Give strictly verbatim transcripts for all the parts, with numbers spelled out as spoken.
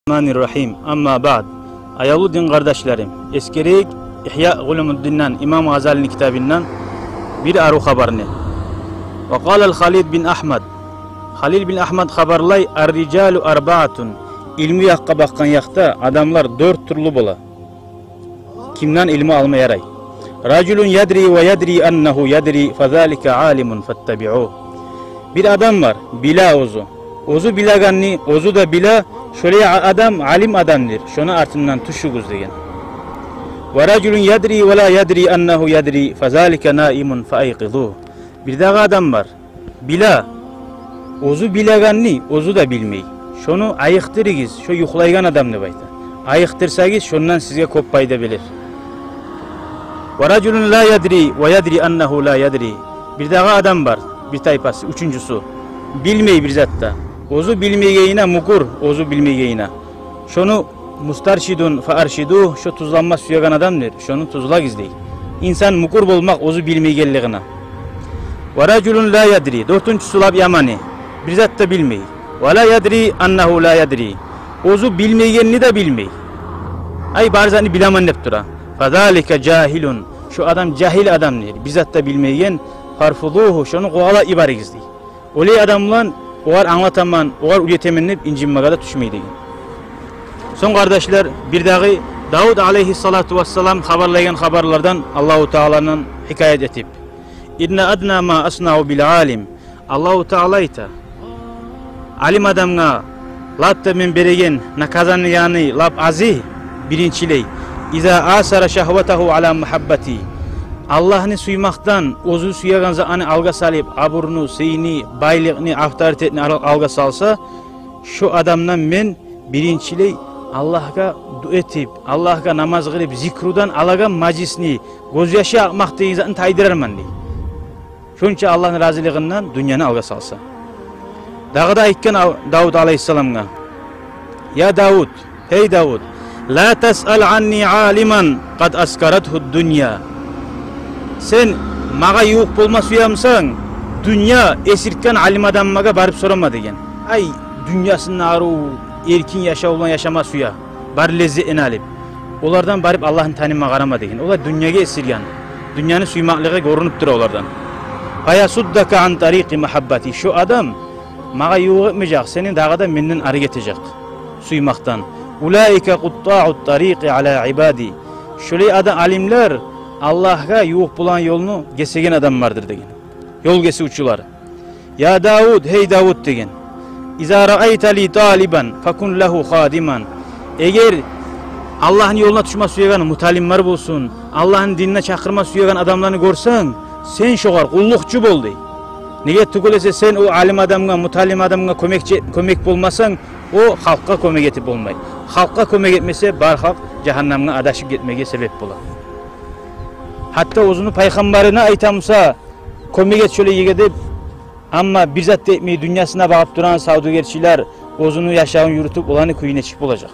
الرحمن الرحيم. أما بعد. Аявлу дин къардашларым, эсгерейик Ихья Улумуддинден, имам Гъазалини китабындан бир арив хабарны. وقال الخليل بن أحمد. Халил бин Агьмад хабарлай: الرجال أربعة. Илму якъгъа бакъгъан якъда адамлар дёрт тюрлю бола. Кимден илму алма ярай? رجل يدري ويدري أنه يدري فذلك عالم فاتبعوه. Бир адам бар, биле оьзю. Оьзю билегенни оьзю де биле, шолай а-, адам алим адамдыр, шону артындан тюшюгюз деген. ورجل يدري ولا يدري أنه يدري فذلك نائم فأيقظوه. Бирдагъы адам бар, биле, оьзю билегенни оьзю де билмей. Шону айыкъдырыгъыз, шо юхлайгъан адам деп айта. Айыкъдырсагъыз, шондан сизге кёп пайда болар. ورجل لا يدري ويدري أنه لا يدري. Бирдагъы адам бар, бир тайпасы, уьчюнчюсю. Билмей бир зат да. Оьзю билмейгенине мюкюр, оьзю билмейгенине. Шону مسترشد فأرشدوه, шо тюзленме сюеген адамдыр, шону тюзлегиз дей. Инсан мюкюр болмакъ оьзю билмейгенлигине. ورجل لا يدري, дёртюнчюсю лап яманы, бир зат да билмей. ولا يدري أنه لا يدري. Оьзю билмейгенни де билмей. Ай, бар затны билемен деп тура. فذلك جاهل. Шо адам жагьил адамдыр, бир зат да билмейген. فارفضوه, шону къувалап йиберигиз дей. Олай адам булан огъар англатаман, огъар уьйретемен деп инжинмеге де тюшмей деген. Сонг, къардашлар, бирдагъы Давуд алейгьиссалату вассалам хабарлайгъан хабарлардан Аллагьу Тааланы хикаят этип: إن أدنى ما أصنع بالعالم. Аллагьу Таала айта: алим адамгъа лап да мен береген наказанияны лап азы, биринчилей, إذا آثر شهوته على محبتي. Аллагьны сюймекден оьзю сюеген затны алгъа салып, абурну, сыйны, байлыкъны, авторитетни ал-, алгъа салса, шо адамдан мен биринчилей Аллагьгъа дуа этип, Аллагьгъа намаз къылып, зикрудан алагъан мажлисни, гёзьяшы акъмакъ деген затны тайдырарман дей. Шонча Аллагьны разилигинден дюньяны алгъа салса. Дагъы да айтгъан Ал-, Давуд алейгьиссаламгъа: يا داود, гьей Давуд, لا تسأل عني عالما قد أسكرته الدنيا. Сен магъа ювукъ болма сюемсен, дюнья эсиртген алим адамлагъа барып сорама деген. Ай, дюньясында арив, эркин яшав булан яшама сюе, бар леззетин алып. Олардан барып Аллагьны таныма къарама деген. Олар дюньягъа эсирген. Дюньяны сюймеклиги гёрюнюп тура олардан. فيصدك عن طريق محبتي. Шо адам магъа ювукъ этмежек, сени дагъы да менден арек этежек сюймекден. أولئك قطاع الطريق على عبادي. Шолай адам, алимлер Аллагьгъа ювукъ болгъан ёлну гесеген адамлардыр деген. Ёл гесивчюлер. يا داود, гьей Давуд деген, إذا رأيت لي طالبا فكن له خادما. Эгер Аллагьны ёлуна тюшме сюеген муталимлер болсун, Аллагьны динине чакъырма сюеген адамланы гёрсенг, сен шогъар къуллукъчу бол дей. Неге тюгюл эсе, сен о алим адамгъа, муталим адамгъа кёмекчи, кёмек болмасанг, о халкъгъа кёмек этип болмай. Халкъгъа кёмек этмесе, бар халкъ жагьаннамгъа адашып гетмеге себеп бола. Гьатта оьзюню пайхаммарына айта буса, кёмек эт шолай ерге деп, амма бир зат да этмей, дюньясына багъып турагъан савдюгерчилер оьзюню яшавун юрютюп, оланы кюю нечик болажакъ?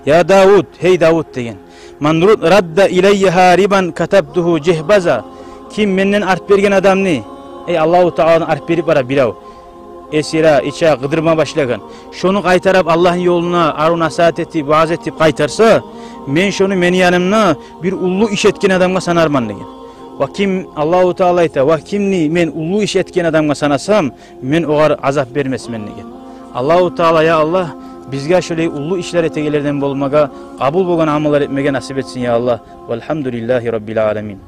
يا داود, гьей Давуд деген, من رد إلي هاربا كتبته جهبذا. Ким менден арт берген адамны, эй, Аллагьу Тааланы арт берип бара бирев, эсире, иче, къыдырма башлагъан, шону къайтарып Аллагьны ёлуна арив насигьат этип, ваъза этип къайтарса, мен шону мени янымда бир уллу иш этген адамгъа санарман деген. Ва ким, Аллагьу Таала айта, ва кимни мен уллу иш этген адамгъа санасам, мен огъар азап бермесмен деген. Аллагьу Таала, я Аллагь, бизге шолай уллу ишлер этегенлерден болмагъа, къабул болгъан амаллар этмеге насип этсин, я Аллагь. والحمد لله رب العالمين.